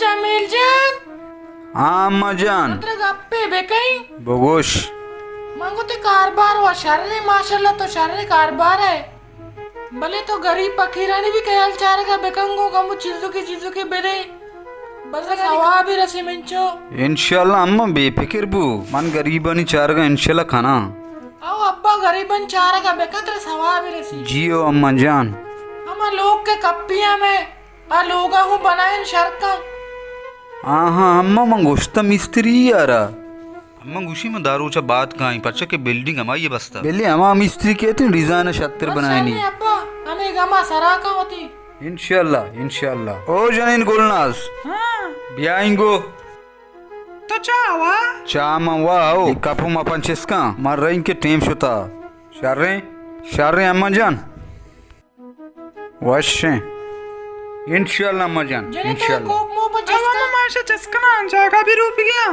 جمیل جان۔ ہاں اماں جان۔ ترا گپے بکئیں۔ بگوش۔ من گو تئی کاربار و شریں، ماشاءاللہ تو شریں کاربار ئے۔ بلے تو گریب پکیرانی بھی خیال چارگا بکن، گو کمو چیزوکے چیزوکے بدے۔ بس ثوابی رسی منچو۔ انشاءاللہ اماں بے فکر بو، من گریبانی چارگا انشاءاللہ کناں۔ او ابا گریبانی چارگا بکن ترا ثوابی رسی۔ جی او اماں جان۔ ہما لوگ کہ کپی ہمیں آ لوگا ہوں بنائین شرکاں۔ آہاں، اماں من گوشتہ مستری یارا۔ اماں گوشی من دہ روچا بعد کائیں، پرچا کہ بلڈنگ ہمائی بستہ۔ بلے ہما مستری کیتیں ڈیزائن شتر بنائینی۔ ابا، ہمیں گما سرا کن وتی۔ انشاءاللہ، انشاءاللہ۔ او جنین گلناز۔ ہاں۔ بیا اینگو۔ تو چا وا؟ چا من وا او۔ اے کپو ما پنچ اسکاں، من رئیں کہ ٹیم شتا۔ شریں، شریں اماں جان۔ وشیں۔ انشاءاللہ اماں جان، جنین انشاءاللہ۔ کوپ موپ چست کن۔ ماشا چست کناں، جاگہ بھی روپی گیا۔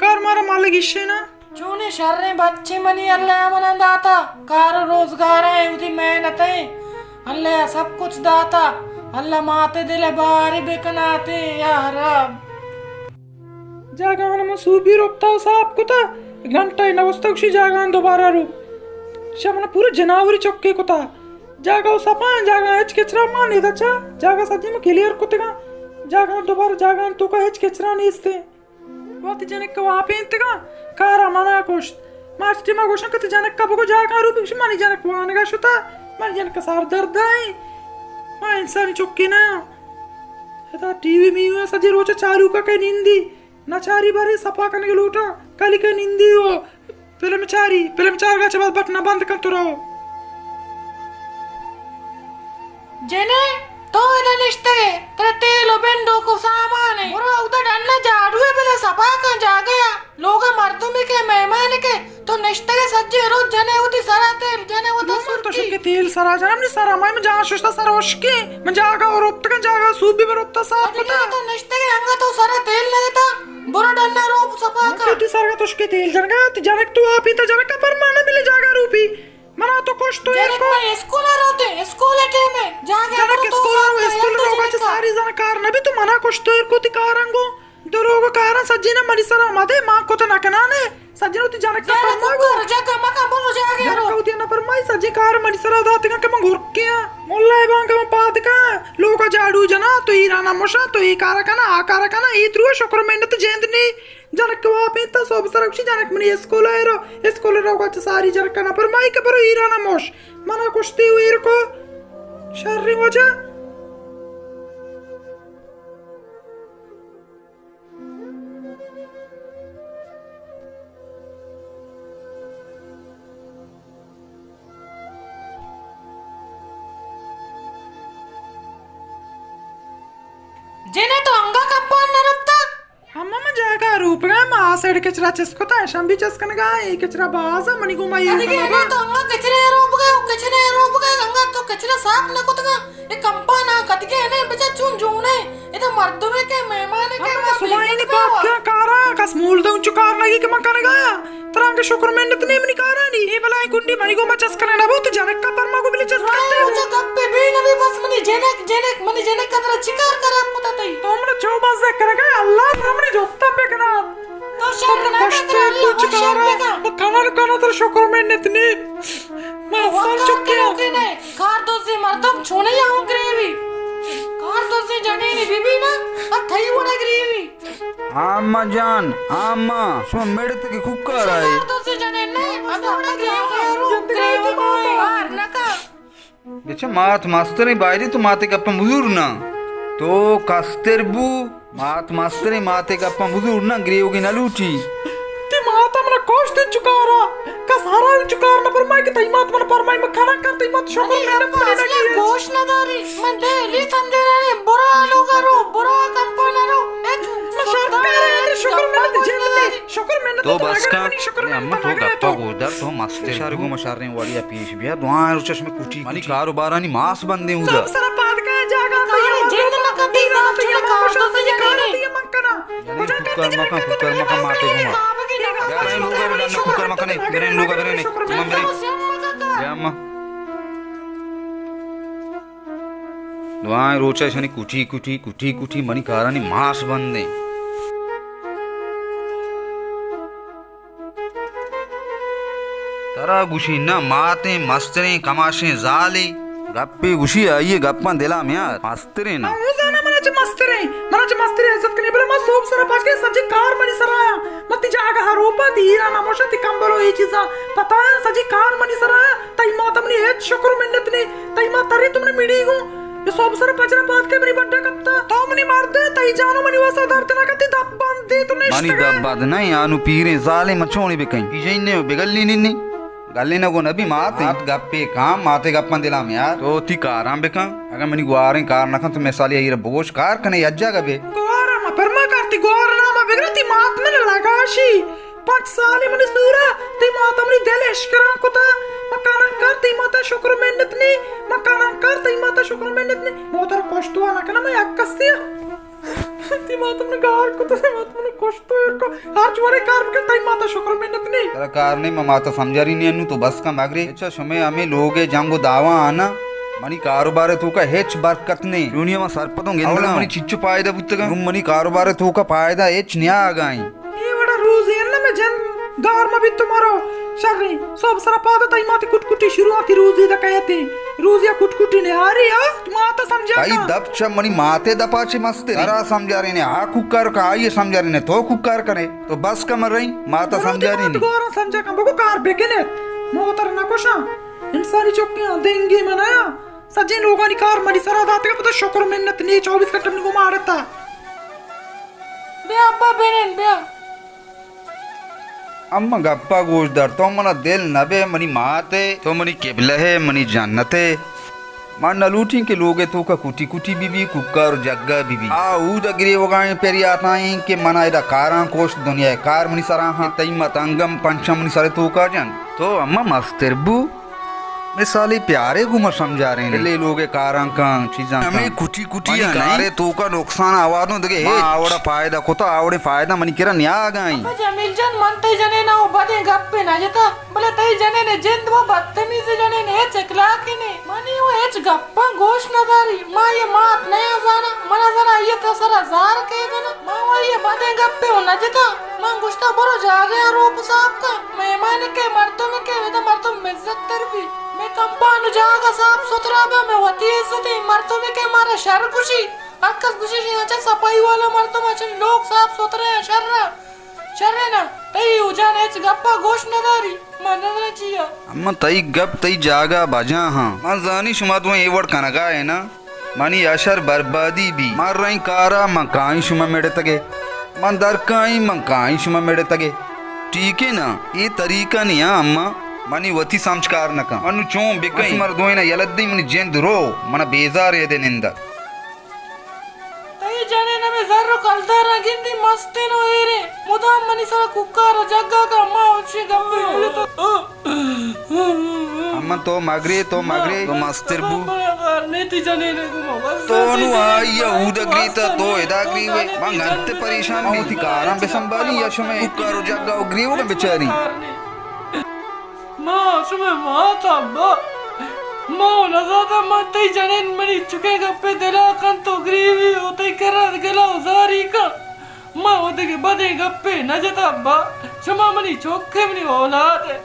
کار مارا مال گیشے نا۔ چونیں شریں بچے منی اللہ منا داتا۔ کار و روزگار ہے، وتی محنت ہے۔ اللہ سب کچھ داتا۔ اللہ ماتے دل باری بکناتے، یا رب۔ جاگہاں من سوبی روپتا و صاف کتا، گھنٹہ نہ گوستا گوشی جاگہاں دوبارہ رو۔ شہ من پورا جناوری چکے کتا۔ جاگہ و صفا، جاگہ ہچ کچرا مان نیدا چا، جاگہ سجی من کلیئر کتگا۔ جاگہ دوبارہ جاگہ تو کا ہچ کچرا نیستے۔ وقتی جنک واپینتگا، کارا منا کشت۔ ماسٹر ما گوشن کہ تو جنک کا بگو جاگہ رو بگوش، منی جنک وانگا شتا، منی جنک سر درد آئیں۔ ما انسانی چکے نہ۔ ادا ٹی وی میوہ سجی روچ چالو کا کہ نندی۔ نچاری بارے صفا کنگ لوٹاں، کلی کہ نندی و فلم چاری، فلم چارگا چہ بعد بٹنا بند کن تو رو۔ جنے، تو ادا نشتگے، ترا تیل و بنڈوک و سامان ہے۔ برو اودا ڈنا جاڑوے بدے صفا کن جاگہ یا۔ لوگا مردمی کہ مہمانے کہ تو نشتگے سجے روچ جنے وتی سرا تیل جنے وتا من تو سرکی۔ شکے تیل سرا جنم نی سرا، من جان ششتا سر اشکے، من جاگہ و روپتگن جاگہ سوبی من روپتا صاف کتا۔ تو نشتگے انگا تو سرا تیل نہ دیتا، برو ڈنا رو صفا کن۔ تو سرگا تو شکے تیل جنگا، تی جنک تو آپی تا جنک کا پرمانا ملے جاگہ روپی۔ منا تو کشت و ایر کو۔ من اسکول روتے، اسکول ٹائم ہے۔ جاگہ جنک اسکول رو، اسکول روگا چہ ساری زن کار نبی تو منا کشت و ایر کو تی کارنگو۔ دروگ کاراں سجیناں منی سرا مدے، مان کت نہ کنانے۔ سجین وتی جنک ءَ پرمائے گو۔ جنک وتی نہ پرمائی، سجین کار منی سرا داتگاں کہ من گرکے آں۔ ملا ءِ بانگ ءَ من پاد کاں، لوگ ءَ جاڑو جناں، تو ایران ءَ مشاں، تو اے کار ءَ کناں، آ کار ءَ کناں، اے درو ءَ شکر منت جند نی۔ جنک ءَ واپینت ءُ سہب سرا گوشی، جنک منی اسکول ءَ رو، اسکول ءَ روگ ءَ چہ ساری جنک ءَ نہ پرمائی کہ برو ایران ءَ مش۔ من ءَ کشتی ءُ ایر کو۔ شریں وجہ۔ جنک تو انگا کمپان نہ رپتا؟ اما من جاگہ روپگا، ما آ سائیڈ کچرا چست کتا، اشان بھی چست کنگا، اے کچرا باز منی گوما ایر کنگا۔ تو انگا کچرے روپگا، کچرے روپگا، انگا تو کچرا صاف نہ کتگا۔ اے کمپان ءَ کدگے نے بچا چون جونے، ادا مردمے کہ مہمانے کہ ہم ما صبح ہی بات کیا کارا، کس مول دے انچو کار نگی کہ من کنگا۔ ترانگے شکر منت نے منی کارانی۔ اے بلائیں گنڈی منی گوما چست کنے نہ بوت، جنک ءَ پرما گو بلی چست کرتے۔ اچھا گپے بی نبی بس منی جنک، جنک، منی جنک ءَ ترا چی کار خراب کتا تئی؟ تو من چو بس کنگا، اللہ ترا منی جوتا پہ کنا۔ تو شر نہ کشتے کر، اللہ کچھ کارا۔ وہ کمن کنا تر شکر منت نے۔ ما سال چکے۔ کار دوزی مردم چونی ہوں گریوی۔ کار دوزی جنینی بی بی نا، اتھئی وڑا گریوی۔ آما جان، آما، شما مڑت کہ کوکار آئے۔ کار دوزی جنین نے، اتھئی وڑا گریوی۔ کار نکا۔ بچہ مات مستریں بایدیں تو ماتے گپاں بزور نہ۔ تو کستر بو۔ مات مستریں ماتے گپاں بزور نہ، گریوگی نہ لوٹی۔ تی ماتا منا کشت انچو کارا، کس ہرا انچو کار نہ پرمائی کہ تئی مات منا پرمائی من کنا کن، تئی مات شکر منت منی نگی۔ گوش نہ داری، من دے لی تندے رہنے، برو آ لوگا رو، برو آ کمپانا رو۔ من شکر منت جند نے، شکر منت تو بس کن۔ اما تو گپا گوش دار، تو مستر۔ شر گو مشریں وڑیا پیش بیا، دعا رو چشم کٹی منی کاروبارانی ماس بندیں اودا۔ سب سر پاد کا جاگا تو جند نہ کتی، زان چلا کار تو سے جنگے۔ جنین کوکار مکن، کوکار مکن ماتے گوما۔ بیا، بیا، لوگا بیا، کوکار مکن، برین لوگا برین، من برین۔ بیا، اما۔ دوائیں روچ ءَ اشانی کٹی کٹی، کٹی کٹی منی کارانی ماس بندیں۔ ترا گوشی نہ، ماتیں مستریں کماشیں زالے۔ گپے گوشی، آئی ءِ گپاں دل ءَ میار، مستریں نہ۔ ہوں زاناں، من ءَ چہ مستریں، من ءَ چہ مستریں عزت کنی، بلے ما سوب سر ءَ پچ کئے، سجیں کار منی سر ءَ آیاں۔ من تئی جاگہ ءَ روپاں، تئی ایران ءَ موشاں، تئی کمبل ءُ اے چیزاں پتایاں، سجیں کار منی سر ءَ آیاں۔ تئی مات ءَ منی ہچ شکر ءُ منت نی، تئی مات تری تو منی میڑی گوں۔ اے سوب سر ءَ پجر ءَ پاد کئے منی بڈ ءَ کپتا۔ تو منی مرد ئے، تئی جان ءُ منی وس ءَ درد نہ کنت، تئی دپ بند ئے، تو نشتگ ئے۔ منی دپ بند نہ ایں، آ نوں پیریں زالیں، من چونی بکن؟ پیژیں نے بگلی نی نی۔ گلینگ ءَ نہ بی، مات ایں۔ مات گپے کن، مات ءِ گپاں دل ءَ میار۔ تو تئی کاراں بکن۔ اگاں منی گواریں کار نہ کنت، تو مثالی آئی ءَ را بگوش، کار کنے یک جاگہ بے۔ گوار ءَ ما پر ما کار، تئی گوار ءِ نام ءَ بگر، تئی مات من لگاشی۔ پنچ سالے منی سور ءَ، تئی مات ءَ منی دل اشکران کتا۔ من کناں کار، تئی مات ءَ شکر ءُ منت نی۔ من کناں کار، تئی مات ءَ شکر ءُ منت نی۔ من ترا کشت ءُ نہ کناں، من یک کسے آں۔ تئی مات ءَ من گار کت، تئی مات ءَ من کشت ءُ ایر کت۔ ہرچ وڑیں کار بکن، تئی مات ءَ شکر ءُ منت نی۔ ترا کار نی، من مات ءَ سمجھاری نی، انوں تو بس کن مگرے۔ اچھا، شمے ہمے لوگ ءِ جنگ ءُ دعوا آنا، منی کاروبار ءِ توکا ہچ برکت نی۔ چونی من سرپدوں گندگاں۔ اولا منی چچو پائدہ بوتگاں۔ نوں منی کاروبار ءِ توکا پائدہ ہچ نیاگا ایں۔ اے وڑا روزی اناں مئے جند گار مہ بیت تو مرو۔ شریں، سوب سرا پاد تئی ماتی کٹ کٹی شروعاتی روزی دا کئیت۔ روزی ءَ کٹ کٹی نیاری ءَ مات ءَ سمجھا تئی کن۔ دپ چہ منی مات ءِ دپا چہ مستر۔ ترا سمجھارینے، آ کوکار کا آئی ءَ سمجھارینے، تو کوکار کنے۔ تو بس کن من رئیں، مات ءَ برو تئی سمجھارینے۔ مات گوراں سمجھا کن، بگو کار بکنت۔ من وتر نہ کشاں۔ انسانی چکیاں دنگی من آیاں۔ سجیں لوگانی کار منی سرا داتگ، پدا شکر منت نی، چوبیس گھنٹہ منی گوما اڑتا۔ بیا ابا بنن، بیا۔ اما گپا گوش دار، تو منا دل نہ بے، منی مات ئے، تو منی قبلہ ئے، منی جنت ئے۔ من نہ لوٹیں کہ لوگ ءِ توکا کٹی کٹی بی بی، کوکار ءُ جگا بی بی۔ آ اود ءَ گریوگائیں پریاتائیں کہ منا ادا کاراں کشت، دنیا ءِ کار منی سرا ہاں، تئی متانگم پنچاں منی سر ءِ توکا جن۔ تو اما مستر بو۔ مثالی پیارے گوں ما سمجھارین۔ بلے لوگ ءِ کاراں کن، چیزاں کن۔ ہمے کٹی کٹی منی آ کار ءِ توکا نقصان آوادوں دگہ ہچ۔ ما آوڑا فائدہ کتا، آوڑیں فائدہ منی کرا نیاگائیں۔ ابا جمیل جان، من تئی جنین ءَ و بدیں گپے نہ جتا، بلے تئی جنین ءِ جند و بدتمیزیں جنین، ہچ اخلاقی نے۔ منی و ہچ گپاں گوش نہ داری۔ ما یہ مات نیا زانا، منا زانا یہ تا سرا زار کے زانا۔ ما و یہ بدیں گپے و نہ جتا۔ من گوشتا برو جاگہ ءَ روپ صاف کن۔ مہمان کے مردم کے ودا مردم عزت تر بی۔ مئے کمپان جاگہ صاف ستھرا بہ، مئے وتی عزت ایں۔ مردمے کہ مارا شر گوشی، ہر کس گوشی شی اچھا صفائی والا مردم، اچھا لوگ صاف ستھرے ہیں، شر ہے۔ شر ہے نا، تئی او جان ہچ گپا گوش نہ داری، من نہ چیا۔ اما تئی گپ تئی جاگہ بجا ہاں۔ من زانی شما دوئیں اے وڑ کنگا ہے نا۔ منی اشر بربادی بی۔ من رئیں کارا، من کائیں شما مڑتگے۔ من در کائیں، من کائیں شما مڑتگے۔ ٹھیک ہے نا؟ اے طریقہ نیا اما۔ منی وتی سمجھ کار نہ کن۔ من نو چون بکئیں؟ شما دوئینا یلہ دیں، منی جند رو، منا بیزار ہے دے نندا۔ تئی جنین ہمے زر و کلداراں گندی مستین و ایرے۔ مدام منی سرا کوکار و جگا کا، ما اچھی گپی نہ جتا۔ امن تو مگرے، تو مگرے، تو مستر بو۔ تو نو آئی ءَ اود ءَ گریتا، تو ادا گریوے۔ من گنت پریشان بی۔ وتی کاراں بہ سنبھالی یا شمئے کوکار و جگا و گریوگا بچاری۔ ما شمئے مات ابا۔ ما نزاتا من تئی جنین منی چکے گپے دلا کنت و گریوی و تئی کرا گلا و زاری کن۔ ما و دگہ بدیں گپے نہ جتا ابا۔ شما منی چکے، منی اولاد ئے۔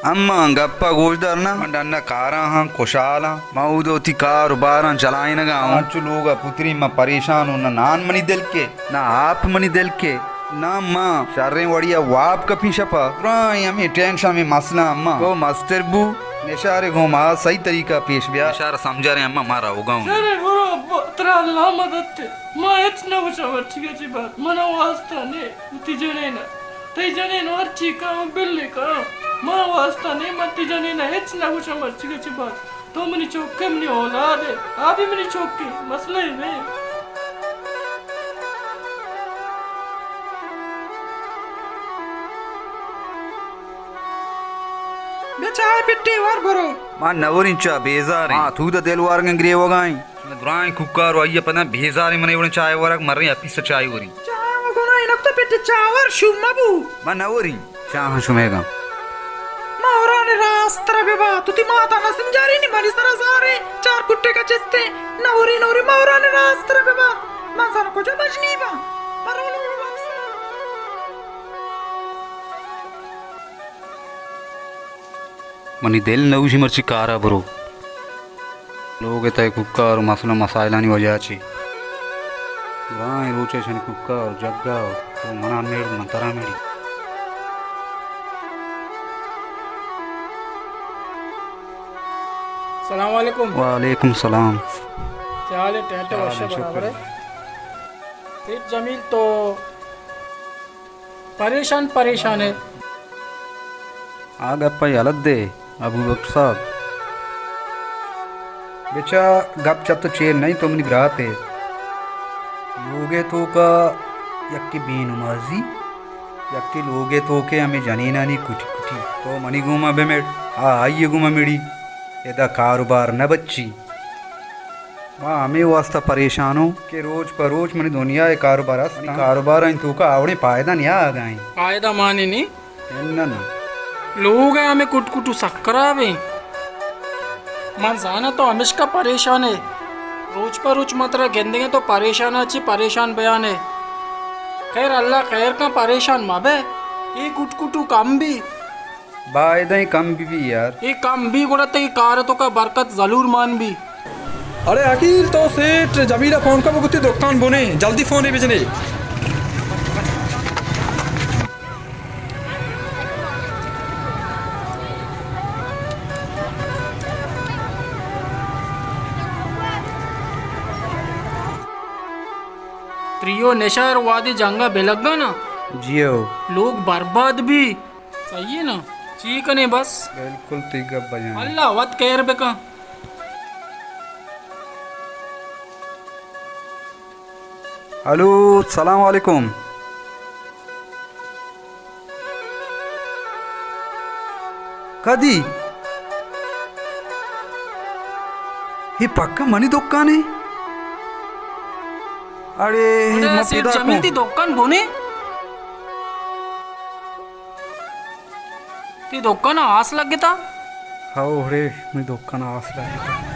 اما گپا گوشدار نہ، من ڈنا کاراں ہاں، خوشحالاں۔ ما اود وتی کار و باراں چلائینگا ہوں۔ انچو لوگا پتری من پریشان ہوں، نہ نان منی دل کے، نہ آپ منی دل کے، نہ ما شریں وڑیا واب کپی شپا۔ درائیں ہمے ٹینشن، ہمے مسئلہ اما۔ تو مستر بو، نشارے گوں ما صحیح طریقہ پیش بیا۔ نشار سمجھارے اما، ما روگا ہوں۔ شرے برو ابا، ترا اللہ مدد تے۔ ما ہچ نہ گوشاں مرچیگا چی بات، منا واسطہ نے، وتی جنینا۔ تئی جنین ہرچی کن، بلے کن۔ ما واسطہ نے، من تئی جنینا ہچ نہ گوشاں مرچیگا چی بات۔ تو منی چک ئے، منی اولاد ئے، آ بھی منی چک ئے، مسئلہ ہی نے۔ بے چائے پٹی ور برو۔ ما نوریں چا، بیزاریں۔ ما تو دا دل وارگیں گریوگائیں۔ شمئے درائیں کوکار و آئی ءَ پدا بیزاریں، من اے وڑیں چاہ ورگ، مریں اپیس ءَ چاہ وریں۔ چاہ و گناہ نکتہ پٹ چاہ ور، شوم مبو۔ من نہ وریں، چاہ شمئیگاں۔ ما ورانی راست ترا ببا، تو تی ماتا نہ سمجھاری نی، منی سرا زارے، چار کٹے کا چستے، نوری، نوری، ما ورانی راست رہ ببا۔ من زاناں کجا بجنی با۔ من رو نور واپس۔ منی دل نہ گوشی مرچی کارا برو۔ لوگ ءِ تہ ءَ کوکار ءُ مسئلہ مسائلانی وجہ چی؟ درائیں روچ ءَ شنی کوکار ءُ جگا ءُ تو منا میڑ، من ترا میڑی۔ سلام علیکم۔ وعلیکم سلام۔ چے حال ہے؟ ٹینٹ؟ چے حال ہے؟ وش، شکر۔ برابر ہے۔ سیٹھ جمیل تو پریشان، پریشان ہے۔ آ گپ ءَ یلہ دے ابوبکر صاحب۔ بچا، گپ چہ تو چیر نہ اِنت، تو منی برات ئے۔ لوگ ءِ توکا یکے بے نمازی، یکے لوگ ءِ توکے ہمے جنینانی کٹی کٹی۔ تو منی گوما بمڑ، آ آئی ءِ گوما مڑی، ادا کاروبار نہ بچی۔ ما ہمے واسطہ پریشان اوں کہ روچ پہ روچ منی دنیا ءِ کاروبار است، منی کاروبارانی توکا آوڑیں پائدہ نیاگ ءَ اِنت۔ پائدہ مانے نی؟ اناں نا۔ لوگ ءِ ہمے کٹ کٹو سک خراب ایں۔ من زاناں تو ہمشکا پریشان ئے۔ روچ پہ روچ من ترا گندگیں تو پریشان ءَ چی پریشان بیان ئے۔ خیر، اللہ خیر کن، پریشان مہ بے۔ اے کٹ کٹو کم بی۔ بائدیں کم بی بی یار۔ اے کم بی گڑا تئی کار توکا برکت ضرور مان بی۔ اڑے عقیل، تو سیٹھ جمیل ءَ فون کن، بگو تئی دکان بنے، جلدی فونے بجنے۔ تریو نشار وادی جنگا بلگا نا۔ جیو۔ لوگ برباد بی۔ صحیح ہے نا؟ چی کنے بس؟ بالکل تئی گپ بجائیں۔ اللہ وت خیر بکن۔ ہلو، سلام علیکم۔ کدی؟ اے پکا منی دکانے؟ اڑے، اڑے، ما سیٹھ پیدا جمیل کن۔ تئی دکان بنے؟ تئی دکان آس لگتا؟ ہاو، اڑے، منی دکان آس لگتا۔